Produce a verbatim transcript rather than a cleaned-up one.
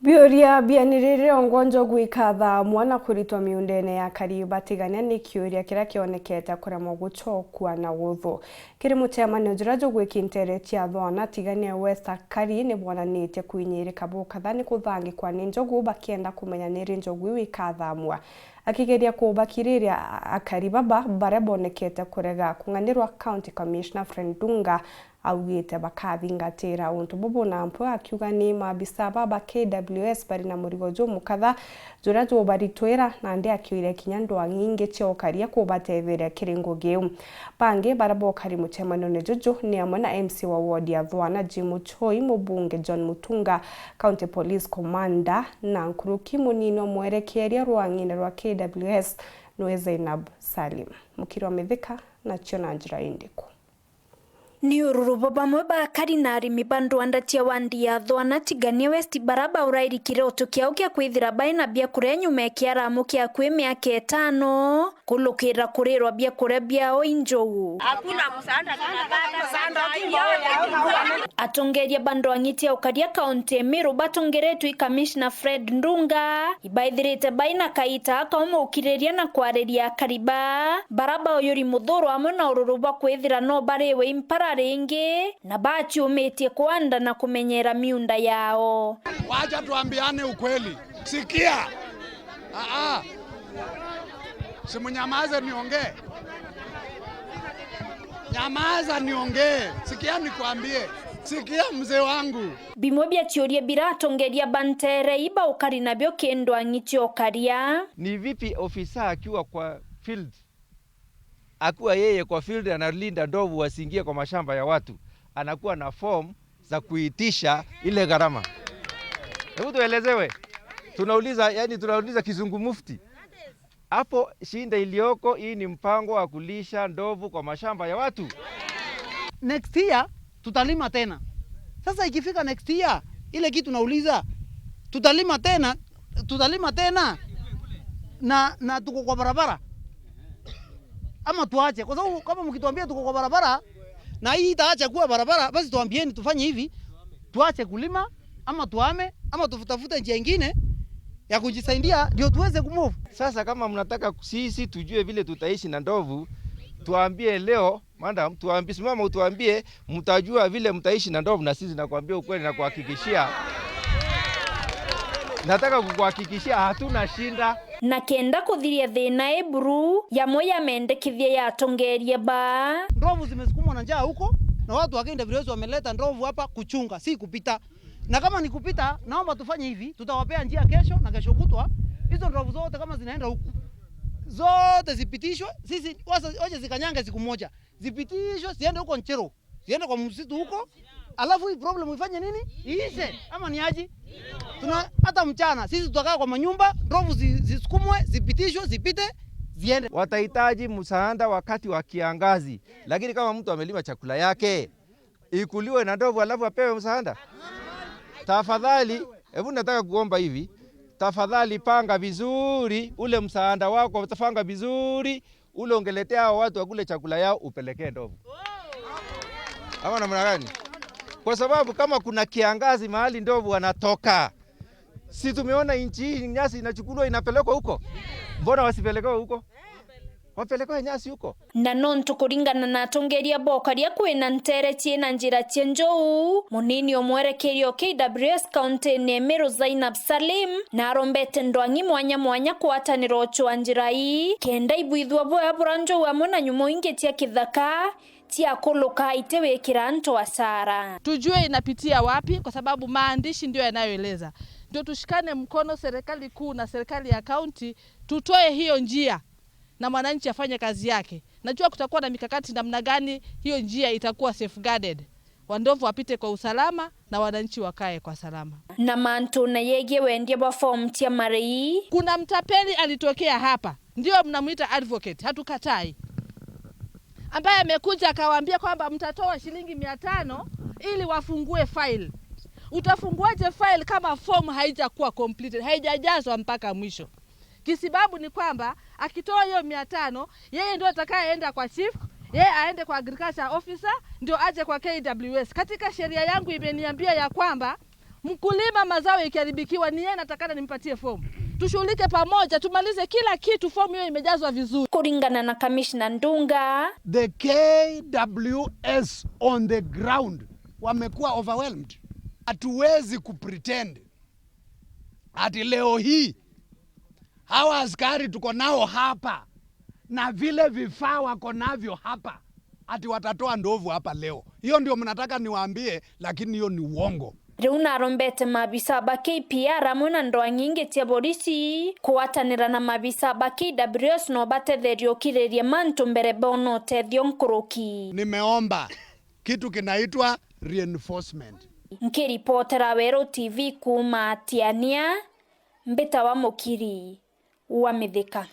Biuria bianirire ongwa njogu ikathamwa na kuritwa miundene ya akari batigania ni kiuria kiria kionekete kuremwa gucokua na uthu. Kiri mucemanio juria jugwiki ntere cia Thwana Tigania West, akari ni bonanitie kwinyirika bukatha ni kuthangikwa ni njogu bakienda kumenya niri njogu iu ikathamwa. Akigeria kubakiriria, a-, akari baba baria bonekete kurega kung'anirwa, County Commissioner Fred Ndunga augite bakathingatira untu bubu na mpwe, akiuga ni maabisa ba, ba K W S bari na murigo jumukatha juria jubaritwira, nandi akiuria kinya ndwang'i ingi cia ukaria kubatetheria kiri ngugi iu. Bangi baria bokari mucemanione juju ni amwe na M C wa ward ya Thwana, Jim Muchoi, mubunge John Mutunga, County Police Commander, na nkuruki munini wa mwerekeria rwang'ine rwa K W S nwe Zainab Salim. Mukiri wa Mithika, nacio na njira indiku. Ni ururu bwa bamwe ba akari na arimi ba ndwanda cia wandi ya Thwana Tigania West bara baurairi kiroto kiao kia kwithira bai na biakuria nyuma ya kiaramu kia akui miaka itano kulukira kurirwa biakuria biao i njogu. Hakuna msaada tunapata. Atongeria ba ndwang'i cia ukaria kaunti ya Meru batongeretwe i Kamishna Fred Ndunga ibaithirite bai na kaita kaumukiriria na kwariria akari ba bara bauyuri muthuro amwe na ururu bwa kwithira no bariwe impara ringi na baciumitie kwanda na kumenyera miunda yao. Wacha tuambiane ukweli. Sikia. Ah, ah. Simunyamaze niongee. Nyamaza niongee. Sikia nikwambie. Sikia mzee wangu. Bimwe bia ciuria biratongeria ba ntere iba ukari nabio kindwang'i cia ukaria. Ni vipi ofisa akiwa kwa field, akiwa yeye kwa field analinda ndovu wasiingie kwa mashamba ya watu, anakuwa na form za kuitisha ile gharama? Hebu tuelezewe. Tunauliza, yani tunauliza kizungu mufti. Hapo shida iliyoko, hii ni mpango wa kulisha ndovu kwa mashamba ya watu. Next year tutalima tena. Sasa ikifika next year, ile kitu nauliza, tutalima tena, tutalima tena na, na tuko kwa barabara? Ama tuache? Kwa sababu kama mkituambia tuko kwa barabara na hii itaacha kuwa barabara, basi tuambieni tufanye hivi, tuache kulima ama tuame ama tutafute njia ingine ya kujisaidia ndio tuweze kumove. Sasa kama mnataka sisi tujue vile tutaishi na ndovu, tuambie leo, madam, tuambie, simama utuambie, mtajua vile mtaishi na ndovu, na sisi nakwambia ukweli na kuhakikishia, nataka kukuhakikishia hatuna shinda. Na kenda kuthiria thina i buru, yamwe ya mendekithia ya atongeria ba. Ndovu zimesukumwa na njaa huko, na watu wa K W S wameleta ndovu hapa kuchunga, si kupita. Na kama ni kupita, naomba tufanye hivi, tutawapea njia kesho na kesho kutwa. Hizo ndovu zote kama zinaenda huku, zote zipitishwe, sisi wacha, wacha zikanyange siku moja. Zipitishwe, ziende huko Nchero, ziende kwa msitu huko. Alafu hii problem ifanye nini? Iishe, ama ni aje? Tuna, hata mchana, sisi tutakaa kwa manyumba, ndovu zi-, zisukumwe, zipitishwe, zipite, ziende. Watahitaji msaada wakati wa kiangazi, lakini kama mtu amelima chakula yake, ikuliwe na ndovu alafu apewe msaada? Tafadhali, hebu nataka kuomba hivi, tafadhali panga vizuri ule msaada wako, panga vizuri ule ungeletea hao watu wakule chakula yao, upelekee ndovu. Ama namna gani? Kwa sababu kama kuna kiangazi mahali ndovu wanatoka, si tumeona nchi hii nyasi inachukuliwa inapelekwa huko? Mbona wasipelekewe huko? Wapelekewe nyasi huko. Na nontu kuringana na atongeria bokaria kwina ntere ciina njira cia njou, munini o mwerekeria o K W S kaunti-ini ya Meru Zainab Salim narombete ndwang'i mwanya mwanya kwatanira ucwa njira ii, kenda ibwithua bwea bura njou amwe na nyumo ingi cia kithaka cia kuluka itiwikira antu asara. Tujue inapitia wapi, kwa sababu maandishi ndio yanayoeleza. Ndio tushikane mkono, serikali kuu na serikali ya kaunti, tutoe hiyo njia na mwananchi afanye kazi yake. Najua kutakuwa na mikakati namna gani hiyo njia itakuwa safeguarded. Wandovu wapite kwa usalama na wananchi wakae kwa salama. Na mantu na yegie wendia bwa fomu cia marei. Kuna mtapeli alitokea hapa, ndio mnamuita advocate, hatukatai, ambaye amekuja akawaambia kwamba mtatoa shilingi mia tano ili wafungue file. Utafunguaje file kama form haijakuwa completed, haijajazwa mpaka mwisho? Kisababu ni kwamba akitoa hiyo mia tano, yeye ndio atakayeenda kwa chief, yeye aende kwa agriculture officer, ndio aje kwa K W S. Katika sheria yangu imeniambia ya kwamba Mkulima mazao ikiharibikiwa, ni yeye natakana nimpatie fomu. Tushughulike pamoja, tumalize kila kitu, fomu hiyo imejazwa vizuri. Kuringana na Kamishna Ndunga, the K W S on the ground wamekuwa overwhelmed. Hatuwezi kupretend ati leo hii hawa askari tuko nao hapa na vile vifaa wako navyo hapa, ati watatoa ndovu hapa leo. Hiyo ndio mnataka niwaambie, lakini hiyo ni uongo. Riu narombete maabisa ba K P R amwe na ndwang'i ingi cia borisi kugwatanira na maabisa ba K W S no batetherie ukiriria mantu mbere boona utethio nkuruki. Nimeomba kitu kinaitwa reinforcement. Nkiripotera Weru T V kuuma Tiania, mbitawa Mukiri wa Mithika.